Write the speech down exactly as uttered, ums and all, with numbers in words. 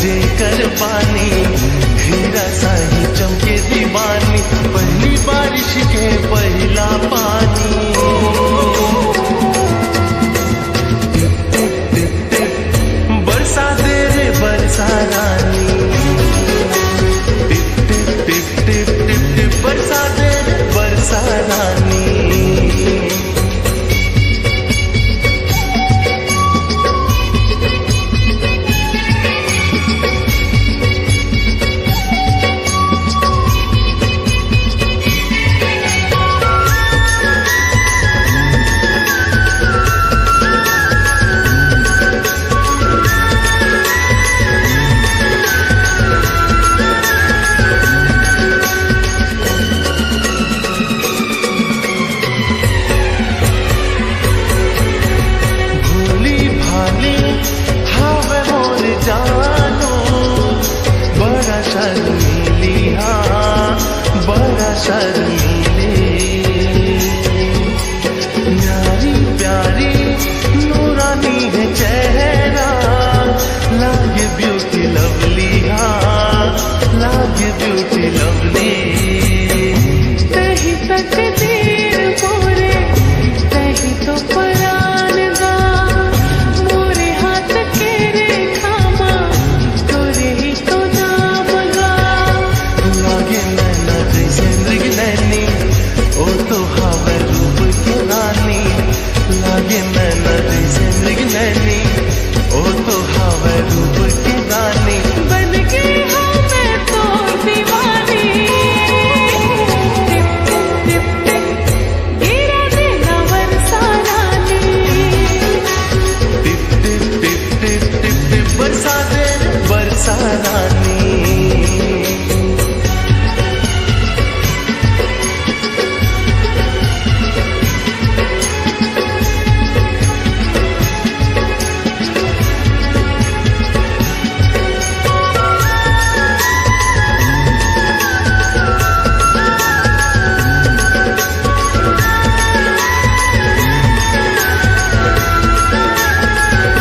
जेकर पानी हीरा साही चमके दीवानी, पहली बारिश के पहला पानी। टिप टिप टिप टिप बरसा दे रे बरसा रानी। टिप टिप टिप टिप टिप टिप बरसा दे रे बरसा रानी। भोली भाली हावे मोर जानू, बड़ा शर्मीली, हाँ, बड़ा शर्मीली। प्यारी प्यारी नूरानी है चेहरा, लागे ब्यूटी लवली, हाँ, लागे ब्यूटी लवली। तही तकदीर मोरे, तही तो परान गा, मोरे हाथ के रेखा मा, तोरे ही तो नाम गा। लागे नैना जैसे मृग नैनी, ओ तो हावे रूप के रानी। लागे नैना जैसे मृग नैनी, ओ तो हावे रूप के रानी। बन गई हूँ मैं तो दीवानी। टिप टिप टिप टिप, गिरा दे ना बरसा रानी। टिप टिप टिप टिप टिप टिप, बरसा दे बरसा रानी।